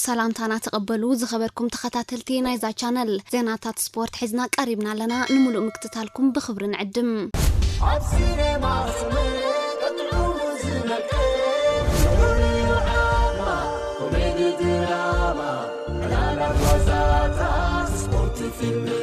ሰላምታና ተቐበሉ ዝኸበርኩም ተኸታተልቲ ናይዛ ቻነል። ዜናታት ስፖርት ሒዝና ቀሪብና ኣለና። ንምሉእ ምክትታልኩም ብኽብሪ ንዕድም። ኣብ ሲኔማ ዝመልእ ጥዑሙ ዝመልእ ኮሜዲ ድራማ ዕላላት ዋዛታት ስፖርት ፊልምታት።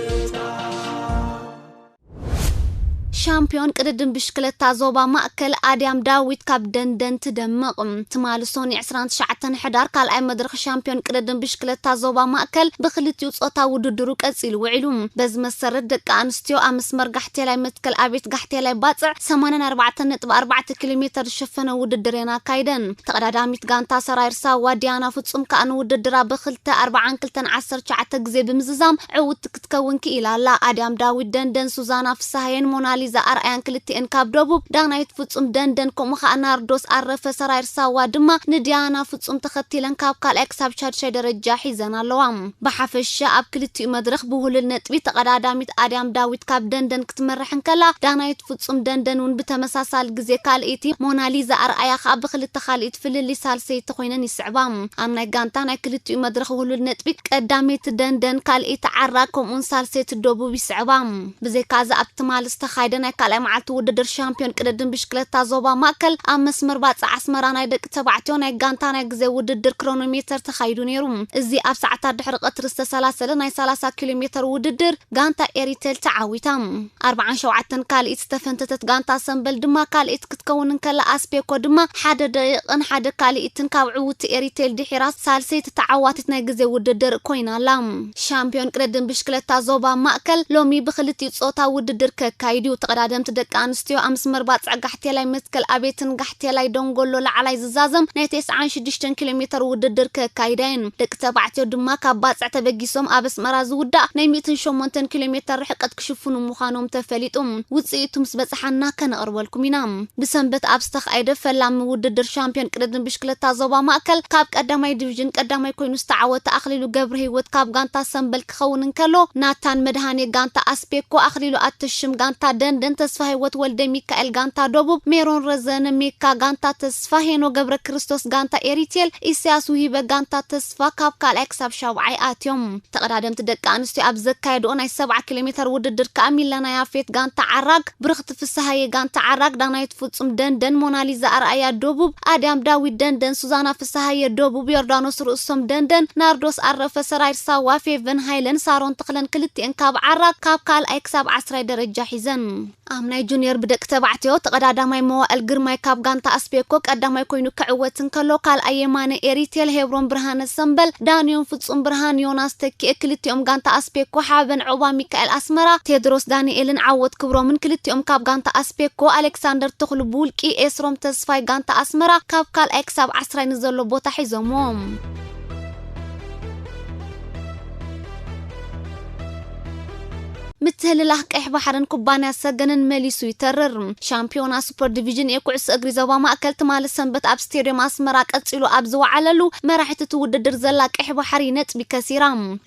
ሻምፒዮን ቅድድም ብሽክለታ ዞባ ማእከል ኣድያም ዳዊት ካብ ደንደን ትደምቕ። ትማሊ ሶኒ ዕስራን ትሽዓተን ሕዳር ካልኣይ መድረኽ ሻምፒዮን ቅድድም ብሽክለታ ዞባ ማእከል ብክልቲኡ ጾታ ውድድሩ ቀጺሉ ውዒሉ። በዚ መሰረት ደቂ ኣንስትዮ ኣብ መስመር ጋሕቴላይ መትከል ኣቤት ጋሕቴላይ ባጽዕ ሰማንያን ኣርባዕተን ነጥቢ ኣርባዕተ ኪሎ ሜተር ዝሸፈነ ውድድር እየን ኣካይደን። ተቐዳዳሚት ጋንታ ሰራይር ሳዋ ዲያና ፍጹም ከኣ ንውድድራ ብክልተ ኣርባዓን ክልተን ዓሰርተ ትሽዓተ ግዜ ብምዝዛም ዕውትቲ ክትከውን ክኢላ ኣላ። ኣድያም ዳዊት ደንደን፣ ሱዛና ፍስሃየን ሞናሊዛ ኣርኣያን ክልቲኤን ካብ ደቡብ፣ ዳናይት ፍጹም ደንደን ከምኡ ከኣ ናርዶስ ኣረፈ ሰራይር ሳዋ ድማ ንዲያና ፍጹም ተኸቲለን ካብ ካልኣይ ክሳብ ሻድሻይ ደረጃ ሒዘን ኣለዋ። ብሓፈሻ ኣብ ክልቲኡ መድረኽ ብውህሉል ነጥቢ ተቐዳዳሚት ኣድያም ዳዊት ካብ ደንደን ክትመርሕ እንከላ፣ ዳናይት ፍጹም ደንደን እውን ብተመሳሳሊ ግዜ ካልኣይቲ፣ ሞናሊዛ ኣርኣያ ከኣ ብክልተ ካልኣይቲ ፍልልይ ሳልሰይቲ ኮይነን ይስዕባ። ኣብ ናይ ጋንታ ናይ ክልቲኡ መድረኽ ውህሉል ነጥቢ ቀዳመይቲ ደንደን፣ ካልኣይቲ ዓራግ ከምኡውን ሳልሰይቲ ደቡብ ይስዕባ። ብዘይካዚ ኣብቲ ትማሊ ዝተኻየደ ናይ ካልኣይ መዓልቲ ውድድር ሻምፒዮን ቅድድም ብሽክለታ ዞባ ማእከል ኣብ መስመር ባጽዕ ኣስመራ ናይ ደቂ ተባዕትዮ ናይ ጋንታ ናይ ግዜ ውድድር ክሮኖሜተር ተኻይዱ ነይሩ። እዚ ኣብ ሰዓታት ድሕሪ ቀትሪ ዝተሰላሰለ ናይ ሰላሳ ኪሎ ሜተር ውድድር ጋንታ ኤሪቴል ተዓዊታ። ኣርባዓን ሸውዓተን ካልኢት ዝተፈንተተት ጋንታ ሰምበል ድማ ካልኢት ክትከውን እንከላ፣ ኣስፔኮ ድማ ሓደ ደቂቕን ሓደ ካልኢትን ካብ ዕውቲ ኤሪቴል ድሒራ ሳልሰይቲ ተዓዋቲት ናይ ግዜ ውድድር ኮይና ኣላ። ሻምፒዮን ቅድድም ብሽክለታ ዞባ ማእከል ሎሚ ብክልቲኡ ጾታ ውድድር ከካይድ እዩ። ተቐዳደምቲ ደቂ ኣንስትዮ ኣብ መስመር ባጽዕ ጋሕቴላይ መትከል ኣቤትን ጋሕቴላይ ደንጎሎ ላዕላይ ዝዛዘም ናይ ተስዓን ሽዱሽተን ኪሎ ሜተር ውድድር ከካይዳ እየን። ደቂ ተባዕትዮ ድማ ካብ ባጽዕ ተበጊሶም ኣብ ኣስመራ ዝውዳእ ናይ ሚእትን ሸሞንተን ኪሎ ሜተር ርሕቀት ክሽፍኑ ምዃኖም ተፈሊጡ። ውጽኢቱ ምስ በጽሓና ከነቕርበልኩም ኢና። ብሰንበት ኣብ ዝተኻየደ ፈላሚ ውድድር ሻምፒዮን ቅድድም ብሽክለታ ዞባ ማእከል ካብ ቀዳማይ ዲቪዥን ቀዳማይ ኮይኑ ዝተዓወተ ኣኽሊሉ ገብረ ህይወት ካብ ጋንታ ሰምበል ክኸውን እንከሎ፣ ናታን መድሃኔ ጋንታ ኣስፔኮ፣ ኣኽሊሉ ኣተሽም ጋንታ ደንደን፣ ተስፋ ህይወት ወልደ ሚካኤል ጋንታ ደቡብ፣ ሜሮን ረዘነ ሜካ ጋንታ ተስፋ፣ ሄኖ ገብረ ክርስቶስ ጋንታ ኤሪቴል፣ ኢሳያስ ውሂበ ጋንታ ተስፋ ካብ ካልኣይ ክሳብ ሻብዓይ ኣትዮም። ተቐዳደምቲ ደቂ ኣንስትዮ ኣብ ዘካየድኦ ናይ ሰብዓ ኪሎ ሜተር ውድድር ከኣ ሚለና ያፌት ጋንታ ዓራግ፣ ብርኽቲ ፍስሃየ ጋንታ ዓራግ፣ ዳናይት ፍጹም ደንደን፣ ሞናሊዛ ኣርኣያ ደቡብ፣ ኣድያም ዳዊት ደንደን፣ ሱዛና ፍስሃየ ደቡብ፣ ዮርዳኖስ ርእሶም ደንደን፣ ናርዶስ ኣረፈ፣ ሰራይር ሳዋ፣ ፌቨን ሃይለን ሳሮን ተኽለን ክልቲኤን ካብ ዓራግ ካብ ካልኣይ ክሳብ ዓስራይ ደረጃ ሒዘን። ኣብ ናይ ጁኒየር ብደቂ ተባዕትዮ ተቐዳዳማይ መዋእል ግርማይ ካብ ጋንታ ኣስፔኮ ቀዳማይ ኮይኑ ክዕወት እንከሎ፣ ካልኣይ የማነ ኤሪቴል፣ ሄብሮን ብርሃነ ሰምበል፣ ዳንዮን ፍጹም ብርሃን ዮናስ ተኪኤ ክልቲኦም ጋንታ ኣስፔኮ፣ ሓበን ዑቕባ ሚካኤል ኣስመራ፣ ቴድሮስ ዳንኤልን ዓወት ክብሮምን ክልቲኦም ካብ ጋንታ ኣስፔኮ፣ ኣሌክሳንደር ተኽሉ ብውልቂ፣ ኤስሮም ተስፋይ ጋንታ ኣስመራ ካብ ካልኣይ ክሳብ ዓስራይ ንዘሎ ቦታ ሒዞምዎም። ምትህልላኽ ቀይሕ ባሕርን ኩባንያ ሰገንን መሊሱ ይተርር። ሻምፒዮና ሱፐር ዲቪዥን ኤ ኩዕሶ እግሪ ዞባ ማእከል ትማሊ ሰንበት ኣብ ስቴድዮም ኣስመራ ቀጺሉ ኣብ ዝወዓለሉ፣ መራሒት እቲ ውድድር ዘላ ቀይሕ ባሕሪ ነጥቢ ከሲራ።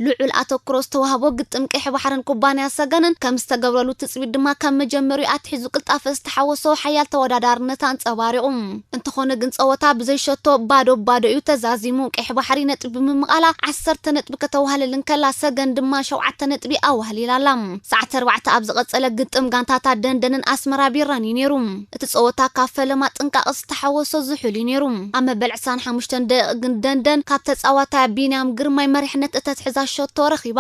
ልዑል ኣተኩሮ ዝተዋህቦ ግጥም ቀይሕ ባሕርን ኩባንያ ሰገንን ከም ዝተገብረሉ ትጽቢት ድማ ካብ መጀመሪኡ ኣትሒዙ ቅልጣፈ ዝተሓወሶ ሓያል ተወዳዳርነት ኣንጸባሪቑ። እንተኾነ ግን ጸወታ ብዘይ ሸቶ ባዶ ባዶ እዩ ተዛዚሙ። ቀይሕ ባሕሪ ነጥቢ ብምምቓላ ዓሰርተ ነጥቢ ከተዋህልል እንከላ፣ ሰገን ድማ ሸውዓተ ነጥቢ ኣዋህሊላ ኣላ። ሰዓት ኣርባዕተ ኣብ ዝቐጸለ ግጥም ጋንታታት ደንደንን ኣስመራ ቢራን እዩ ነይሩ። እቲ ጸወታ ካብ ፈለማ ጥንቃቐ ዝተሓወሶ ዝሑል እዩ ነይሩ። ኣብ መበል ዕስራን ሓሙሽተን ደቂቕ ግን ደንደን ካብ ተጻዋታያ ቢንያም ግርማይ መሪሕነት እተትሕዛ ሸቶ ረኺባ።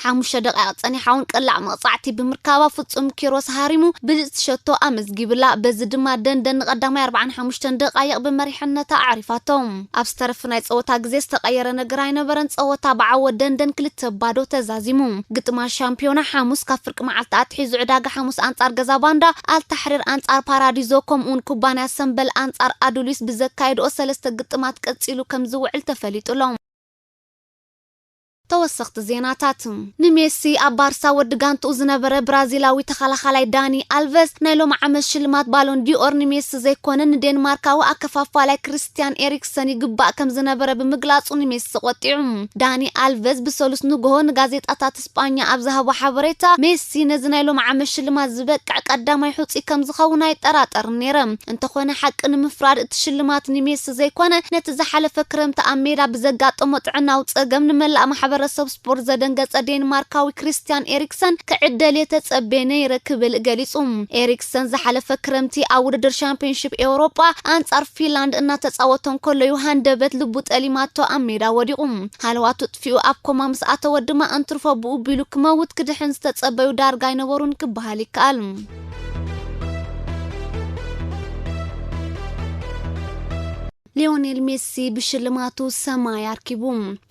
ሓሙሽተ ደቂቕ ጸኒሓ እውን ቅላዕ መቕጻዕቲ ብምርካባ ፍጹም ኪሮስ ሃሪሙ ብልጽቲ ሸቶ ኣመዝጊብላ። በዚ ድማ ደንደን ንቐዳማይ ኣርባዓን ሓሙሽተን ደቓይቕ ብመሪሕነታ ኣዕሪፋቶ። ኣብ ዝተረፈ ናይ ጸወታ ግዜ ዝተቐየረ ነገር ኣይነበረን። ጸወታ ብዓወት ደንደን ክልተ ባዶ ተዛዚሙ። ግጥማት ሻምፒዮና ሓሙስ ካብ ፍርቂ መዓልቲ ኣትሒዙ ዕዳጋ ሓሙስ ኣንጻር ገዛ ባንዳ፣ ኣልታሕሪር ኣንጻር ፓራዲዞ ከምኡውን ኩባንያ ሰምበል ኣንጻር ኣዱሊስ ብዘካየድኦ ሰለስተ ግጥማት ቀጺሉ ከም ዝውዕል ተፈሊጡ ኣሎ። ተወሰኽቲ ዜናታት። ንሜሲ ኣብ ባርሳ ወዲ ጋንትኡ ዝነበረ ብራዚላዊ ተኸላኻላይ ዳኒ ኣልቨዝ ናይ ሎሚ ዓመት ሽልማት ባሎን ዲኦር ንሜሲ ዘይኮነ ንዴንማርካዊ ኣከፋፋላይ ክርስቲያን ኤሪክሰን ይግባእ ከም ዝነበረ ብምግላጹ ንሜሲ ቆጢዑ። ዳኒ ኣልቨዝ ብሰሉስ ንግሆ ንጋዜጣታት ስጳኛ ኣብ ዝሃቦ ሓበሬታ፣ ሜሲ ነዚ ናይ ሎሚ ዓመት ሽልማት ዝበቅዕ ቀዳማይ ሕጹይ ከም ዝኸውን ኣይጠራጠርን ነይረ። እንተኾነ ሓቂ ንምፍራድ እቲ ሽልማት ንሜሲ ዘይኮነ ነቲ ዝሓለፈ ክረምቲ ኣብ ሜዳ ብዘጋጠሞ ጥዕናዊ ጸገም ንመላእ ማሕበረሰብ ስፖርት ዘደንገጸ ዴንማርካዊ ክርስቲያን ኤሪክሰን ክዕደል እየ ተጸብየ ነይረ ክብል ገሊጹ። ኤሪክሰን ዝሓለፈ ክረምቲ ኣብ ውድድር ሻምፒዮንሺፕ ኤውሮጳ ኣንጻር ፊንላንድ እናተጻወተ እንከሎ እዩ ሃንደበት ልቡ ጠሊማቶ ኣብ ሜዳ ወዲቑ። ሃለዋቱ ጥፊኡ ኣብ ኮማ ምስ ኣተወ ድማ እንትርፎ ብኡ ቢሉ ክመውት ክድሕን ዝተጸበዩ ዳርጋ ኣይነበሩን ክበሃል ይከኣል። ሊዮኔል ሜሲ ብሽልማቱ ሰማይ ኣርኪቡ።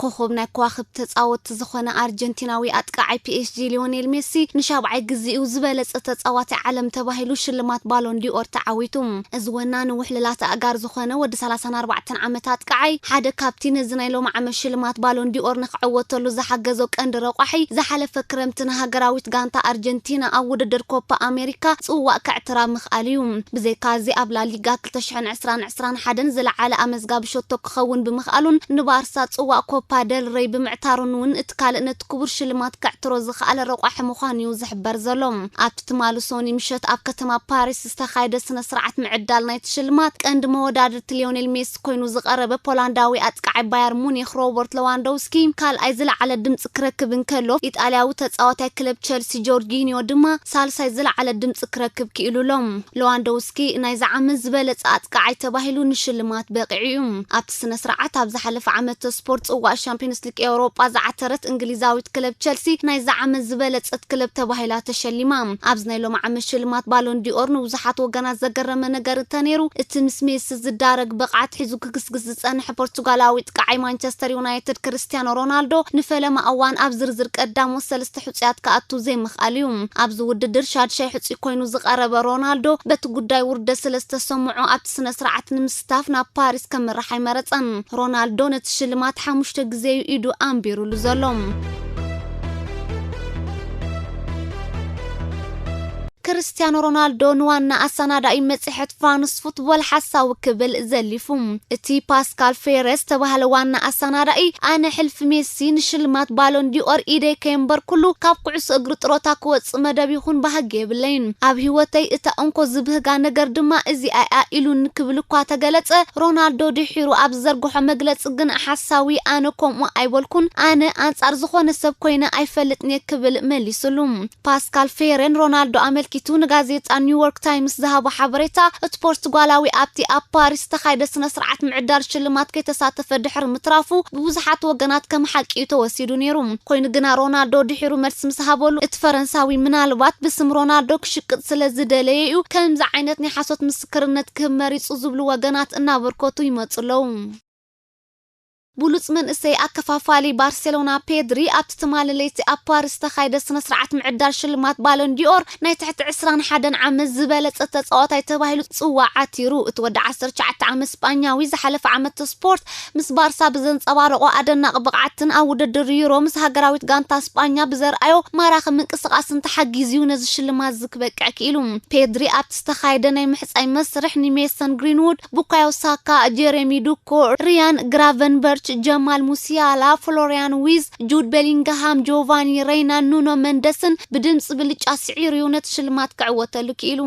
ኮኸብ ናይ ከዋኽብቲ ተጻወትቲ ዝኾነ ኣርጀንቲናዊ ኣጥቃዓይ ፒ ኤስ ጂ ሊዮኔል ሜሲ ንሻብዓይ ግዜኡ ዝበለጸ ተጻዋታይ ዓለም ተባሂሉ ሽልማት ባሎን ዲኦር ተዓዊቱ። እዚ ወናኒ ውሕልላት ኣእጋር ዝኾነ ወዲ ሰላሳን ኣርባዕተን ዓመት ኣጥቃዓይ ሓደ ካብቲ ነዚ ናይ ሎሚ ዓመት ሽልማት ባሎን ዲኦር ንክዕወተሉ ዝሓገዞ ቀንዲ ረቋሒ ዝሓለፈ ክረምቲ ንሃገራዊት ጋንታ ኣርጀንቲና ኣብ ውድድር ኮፓ ኣሜሪካ ጽዋእ ከዕትራ ምኽኣል እዩ። ብዘይካዚ ኣብ ላሊጋ ክልተ ሽሕን ዕስራን ዕስራን ሓደን ዝለዓለ ኣመዝጋቢ ሸቶ ክኸውን ብምኽኣሉን ንባርሳ ጽዋእ ኮፓ ደል ረይ ብምዕታሩን እውን እቲ ካልእ ነቲ ክቡር ሽልማት ከዕትሮ ዝኸኣለ ረቋሒ ምዃኑ እዩ ዝሕበር ዘሎ። ኣብቲ ትማሊ ሶኒ ምሸት ኣብ ከተማ ፓሪስ ዝተኻየደ ስነ ስርዓት ምዕዳል ናይቲ ሽልማት ቀንዲ መወዳድርቲ ሊዮኔል ሜሲ ኮይኑ ዝቐረበ ፖላንዳዊ ኣጥቃዓይ ባየር ሙኒክ ሮበርት ሌዋንዶውስኪ ካልኣይ ዝለዓለ ድምፂ ክረክብ እንከሎ፣ ኢጣልያዊ ተፃዋታይ ክለብ ቸልሲ ጆርጊኒዮ ድማ ሳልሳይ ዝለዓለ ድምፂ ክረክብ ክኢሉ ኣሎ። ሌዋንዶውስኪ ናይዚ ዓመት ዝበለፀ ኣጥቃዓይ ተባሂሉ ንሽልማት በቒዑ እዩ። ኣብቲ ስነ ስርዓት ኣብ ዝሓለፈ ዓመት ስፖርት ጽዋእ ሻምፒዮንስ ሊግ ኤውሮጳ ዝዓተረት እንግሊዛዊት ክለብ ቸልሲ ናይዚ ዓመት ዝበለጸት ክለብ ተባሂላ ተሸሊማ። ኣብዚ ናይ ሎሚ ዓመት ሽልማት ባሎን ዲኦር ንብዙሓት ወገናት ዘገረመ ነገር እንተነይሩ፣ እቲ ምስ ሜሲ ዝዳረግ ብቕዓት ሒዙ ክግስግስ ዝጸንሐ ፖርቱጋላዊ ጥቃዓይ ማንቸስተር ዩናይትድ ክርስቲያኖ ሮናልዶ ንፈለማ እዋን ኣብ ዝርዝር ቀዳሞት ሰለስተ ሕጹያት ክኣቱ ዘይምኽኣል እዩ። ኣብዚ ውድድር ሻድሻይ ሕጹይ ኮይኑ ዝቐረበ ሮናልዶ በቲ ጉዳይ ውርደት ስለ ዝተሰምዖ ኣብቲ ስነ ስርዓት ንምስታፍ ናብ ፓሪስ ከምርሕ ኣይመረጸን። ሮናልዶ ነቲ ሽልማት ሓሙሽተ ግዜ እዩ ኢዱ ኣንቢሩሉ ዘሎ። ክርስቲያኖ ሮናልዶ ንዋና ኣሰናዳኢ መጽሔት ፍራንስ ፉትቦል ሓሳዊ ክብል ዘሊፉ። እቲ ፓስካል ፌሬ ዝተባህለ ዋና ኣሰናዳኢ፣ ኣነ ሕልፊ ሜሲ ንሽልማት ባሎን ዲኦር ኢደይ ከየንበርኩሉ ካብ ኩዕሶ እግሪ ጥሮታ ክወጽእ መደብ ይኹን ባህጊ የብለይን። ኣብ ህይወተይ እታ እንኮ ዝብህጋ ነገር ድማ እዚኣ እያ ኢሉኒ ክብል እኳ ተገለጸ፣ ሮናልዶ ድሒሩ ኣብ ዝዘርግሖ መግለጺ ግን ሓሳዊ ኣነ ከምኡ ኣይበልኩን፣ ኣነ ኣንጻር ዝኾነ ሰብ ኮይነ ኣይፈልጥን እየ ክብል መሊሱሉ። ፓስካል ፌሬን ሮናልዶ ኣመልኪቱ ንጋዜጣ ኒውዮርክ ታይምስ ዝሃቦ ሓበሬታ፣ እቲ ፖርቱጋላዊ ኣብቲ ኣብ ፓሪስ ዝተኻየደ ስነ ስርዓት ምዕዳል ሽልማት ከይተሳተፈ ድሕሪ ምትራፉ ብብዙሓት ወገናት ከም ሓቂ እዩ ተወሲዱ ነይሩ። ኮይኑ ግና ሮናልዶ ድሒሩ መልሲ ምስ ሃበሉ፣ እቲ ፈረንሳዊ ምናልባት ብስም ሮናልዶ ክሽቅጥ ስለ ዝደለየ እዩ ከምዚ ዓይነት ናይ ሓሶት ምስክርነት ክህብ መሪጹ ዝብሉ ወገናት እናበርከቱ ይመጹ ኣለዉ። ብሉጽ መንእሰይ ኣከፋፋሊ ባርሴሎና ፔድሪ ኣብቲ ትማሊ ለይቲ ኣብ ፓሪስ ዝተኻየደ ስነ ስርዓት ምዕዳል ሽልማት ባሎን ዲኦር ናይ ትሕቲ ዕስራን ሓደን ዓመት ዝበለጸ ተጻዋታይ ተባሂሉ ጽዋዕ ዓቲሩ። እቲ ወዲ ዓሰርተ ትሽዓተ ዓመት ስጳኛዊ ዝሓለፈ ዓመት ስፖርት ምስ ባርሳ ብዘንጸባረቖ ኣደናቒ ብቕዓትን ኣብ ውድድር ዩሮ ምስ ሃገራዊት ጋንታ ስጳኛ ብዘርኣዮ ማራኺ ምንቅስቓስን ተሓጊዙ እዩ ነዚ ሽልማት እዚ ክበቅዕ ክኢሉ። ፔድሪ ኣብቲ ዝተኻየደ ናይ ምሕጻይ መስርሕ ንሜሰን ግሪንዉድ፣ ቡካዮ ሳካ፣ ጀሬሚ ዱኮ፣ ሪያን ግራቨንበርች፣ ጀማል ሙሲያላ፣ ፍሎሪያን ዊዝ፣ ጁድ ቤሊንግሃም፣ ጆቫኒ ሬይና፣ ኑኖ መንደስን ብድምጺ ብልጫ ስዒሩ እዩ ነቲ ሽልማት ክዕወተሉ ክኢሉ።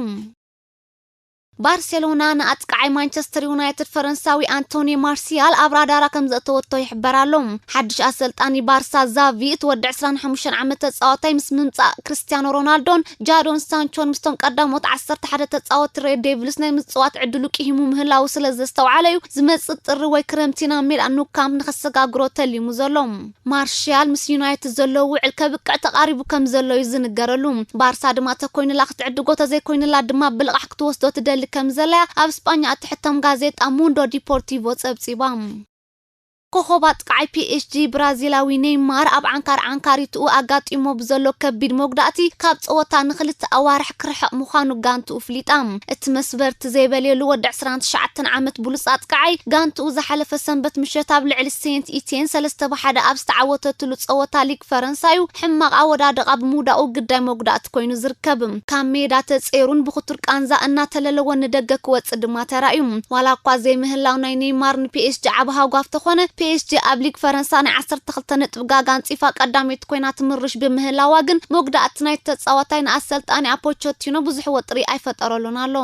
ባርሴሎና ንኣጥቃዓይ ማንቸስተር ዩናይትድ ፈረንሳዊ ኣንቶኒ ማርሲያል ኣብ ራዳራ ከም ዘእተወቶ ይሕበር ኣሎ። ሓድሽ ኣሰልጣኒ ባርሳ ዛቪ፣ እቲ ወዲ ዕስራን ሓሙሽተን ዓመት ተጻዋታይ ምስ ምምጻእ ክርስቲያኖ ሮናልዶን ጃዶን ሳንቾን ምስቶም ቀዳሞት ዓሰርተ ሓደ ተጻወትቲ ሬድ ዴቪልስ ናይ ምጽዋት ዕድሉ ቂሂሙ ምህላዉ ስለ ዘስተውዓለ እዩ ዝመጽእ ጥሪ ወይ ክረምቲ ናብ ሜዳ ኑካምፕ ንኸሰጋግሮ ተሊሙ ዘሎ። ማርሽያል ምስ ዩናይትድ ዘለዎ ውዕል ከብቅዕ ተቓሪቡ ከም ዘሎ እዩ ዝንገረሉ። ባርሳ ድማ ተኮይንላ ክትዕድጎ፣ ተዘይኮይንላ ድማ ብልቓሕ ክትወስዶ ትደሊ ከም ዘላ ኣብ ስጳኛ እትሕተም ጋዜጣ ሙንዶ ዲፖርቲቮ ጸብጺባ። ኮኾብ ኣጥቃዓይ ፒኤስጂ ብራዚላዊ ኔይማር ኣብ ዓንካር ዓንካሪትኡ ኣጋጢሞ ብዘሎ ከቢድ መጉዳእቲ ካብ ጸወታ ንኽልተ ኣዋርሕ ክርሕቕ ምዃኑ ጋንትኡ ፍሊጣ። እቲ መስበርቲ ዘይበልየሉ ወዲ ዕስራን ትሽዓተን ዓመት ብሉጽ ኣጥቃዓይ ጋንትኡ ዝሓለፈ ሰንበት ምሸት ኣብ ልዕሊ ሴንት ኢቲየን ሰለስተ ብ ሓደ ኣብ ዝተዓወተትሉ ጸወታ ሊግ ፈረንሳዩ ሕማቕ ኣወዳድቓ ብምውዳኡ ግዳይ መጉዳእቲ ኮይኑ ዝርከብ። ካብ ሜዳ ተጸይሩን ብኽቱር ቃንዛ እናተለለወ ንደገ ክወጽእ ድማ ተራእዩ። ዋላ እኳ ዘይምህላው ናይ ኔይማር ንፒኤስጂ ዓቢ ሃጓፍ ተኾነ፣ ፒኤስጂ ኣብ ሊግ ፈረንሳ ናይ ዓሰርተ ክልተ ነጥቢ ጋጋ ኣንጺፋ ቀዳመይቲ ኮይና ትምርሽ ብምህላዋ ግን መጉዳእቲ ናይ ተጻዋታይ ንኣሰልጣኒ ኣፖቸቲኖ ብዙሕ ወጥሪ ኣይፈጠረሉን ኣሎ።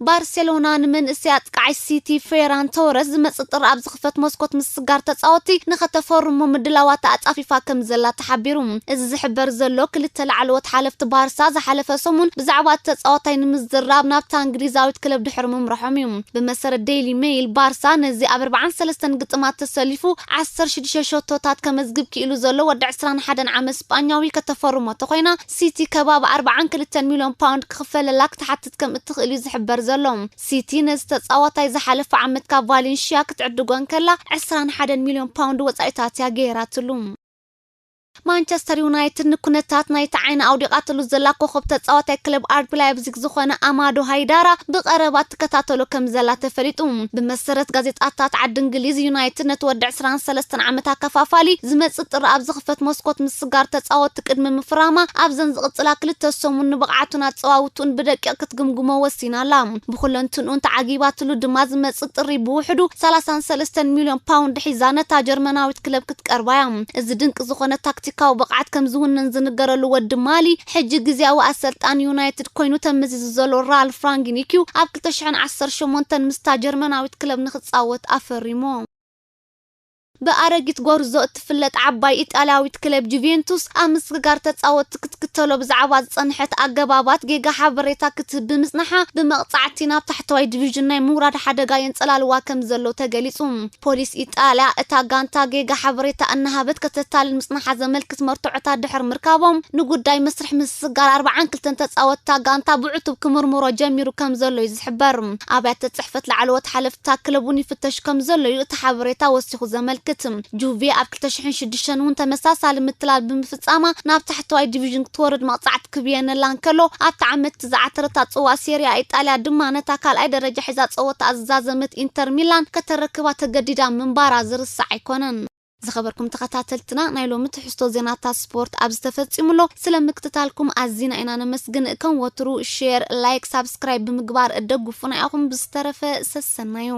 ባርሴሎና ንመንእሰይ ኣጥቃዓይ ሲቲ ፌራን ቶረስ ዝመጽእ ጥሪ ኣብ ዝኽፈት መስኮት ምስጋር ተጻወቲ ንኸተፈርሞ ምድላዋት ኣጻፊፋ ከም ዘላ ተሓቢሩ። እዚ ዝሕበር ዘሎ ክልተ ላዕለዎት ሓለፍቲ ባርሳ ዝሓለፈ ሰሙን ብዛዕባ እቲ ተጻዋታይ ንምዝራብ ናብታ እንግሊዛዊት ክለብ ድሕሪ ምምርሖም እዩ። ብመሰረት ዴይሊ ሜይል ባርሳ ነዚ ኣብ ኣርባዓን ሰለስተን ግጥማት ተሰሊፉ ዓሰርተ ሽዱሽተ ሸቶታት ከመዝግብ ክኢሉ ዘሎ ወዲ ዕስራን ሓደን ዓመት ስጳኛዊ ከተፈርሞ ተኾይና ሲቲ ከባቢ ኣርባዓን ክልተን ሚልዮን ፓውንድ ክኽፈለላ ክትሓትት ከም እትኽእል እዩ ዝሕበር ዘሎ። ሲቲ ነዚ ተጻዋታይ ዝሓለፈ ዓመት ካብ ቫሌንሽያ ክትዕድጎ እንከላ ዕስራን ሓደን ሚልዮን ፓውንድ ወጻኢታት እያ ገይራትሉ። ማንቸስተር ዩናይትድ ንኩነታት ናይቲ ዓይኒ ኣውዲቓትሉ ዘላ ኮኸብ ተጻዋታይ ክለብ ኣርቢ ላይፕዚግ ዝኾነ ኣማዶ ሃይዳራ ብቐረባ ትከታተሎ ከም ዘላ ተፈሊጡ። ብመሰረት ጋዜጣታት ዓዲ እንግሊዝ፣ ዩናይትድ ነቲ ወዲ ዕስራን ሰለስተን ዓመት ኣከፋፋሊ ዝመጽእ ጥሪ ኣብ ዝኽፈት መስኮት ምስጋር ተጻወቲ ቅድሚ ምፍራማ ኣብዘን ዝቕጽላ ክልተ ሰሙን ንብቕዓቱን ኣጸዋውትኡን ብደቂቕ ክትግምግሞ ወሲና ኣላ። ብኹለንትንኡን ተዓጊባትሉ ድማ ዝመጽእ ጥሪ ብውሕዱ ሰላሳን ሰለስተን ሚልዮን ፓውንድ ሒዛ ነታ ጀርመናዊት ክለብ ክትቀርባ እያ። እዚ ድንቂ ዝኾነ ታክቲካዊ ብቕዓት ከም ዝውንን ዝንገረሉ ወዲ ማሊ፣ ሕጂ ግዝያዊ ኣሰልጣኒ ዩናይትድ ኮይኑ ተመዚዙ ዘሎ ራልፍ ራንጊኒክዩ ኣብ ክልተ ሽሕን ዓሰርተ ሸሞንተን ምስታ ጀርመናዊት ክለብ ንኽጻወት ኣፈሪሞ። ብኣረጊት ጎርዞ እትፍለጥ ዓባይ ኢጣልያዊት ክለብ ጁቬንቱስ ኣብ ምስግጋር ተጻወትቲ ክትክተሎ ብዛዕባ ዝጸንሐት ኣገባባት ጌጋ ሓበሬታ ክትህብ ብምጽንሓ ብመቕጻዕቲ ናብ ታሕተዋይ ዲቪዥን ናይ ምውራድ ሓደጋ የንጸላልዋ ከም ዘሎ ተገሊጹ። ፖሊስ ኢጣልያ እታ ጋንታ ጌጋ ሓበሬታ እናሃበት ከተታልል ምጽንሓ ዘመልክት መርትዖታት ድሕሪ ምርካቦም ንጉዳይ መስርሕ ምስግጋር ኣርባዓን ክልተን ተጻወትታ ጋንታ ብዕቱብ ክምርምሮ ጀሚሩ ከም ዘሎ እዩ ዝሕበር። ኣብያተ ጽሕፈት ላዕለዎት ሓለፍታ ክለብ እውን ይፍተሽ ከም ዘሎ እዩ እቲ ሓበሬታ ወሲኹ ዘመልክት። ጁቬ ኣብ ክልተ ሽሕን ሽዱሽተን እውን ተመሳሳሊ ምትላል ብምፍጻማ ናብ ታሕተዋይ ዲቪዥን ክትወርድ መቕጻዕቲ ክብየነላ እንከሎ ኣብቲ ዓመት ዝዓተረታ ጽዋ ሴሪያ ኢጣልያ ድማ ነታ ካልኣይ ደረጃ ሒዛ ጸወታ ዝዛዘመት ኢንተር ሚላን ከተረክባ ተገዲዳ ምንባራ ዝርሳዕ ኣይኮነን። ዝኸበርኩም ተኸታተልትና ናይ ሎሚ ትሕዝቶ ዜናታት ስፖርት ኣብ ዝተፈጺሙሎ ስለ ምክትታልኩም ኣዚና ኢና ነመስግን። ከም ወትሩ ሼር፣ ላይክ፣ ሳብስክራይብ ብምግባር እደጉፉና ኢኹም። ብዝተረፈ ሰሰናዩ።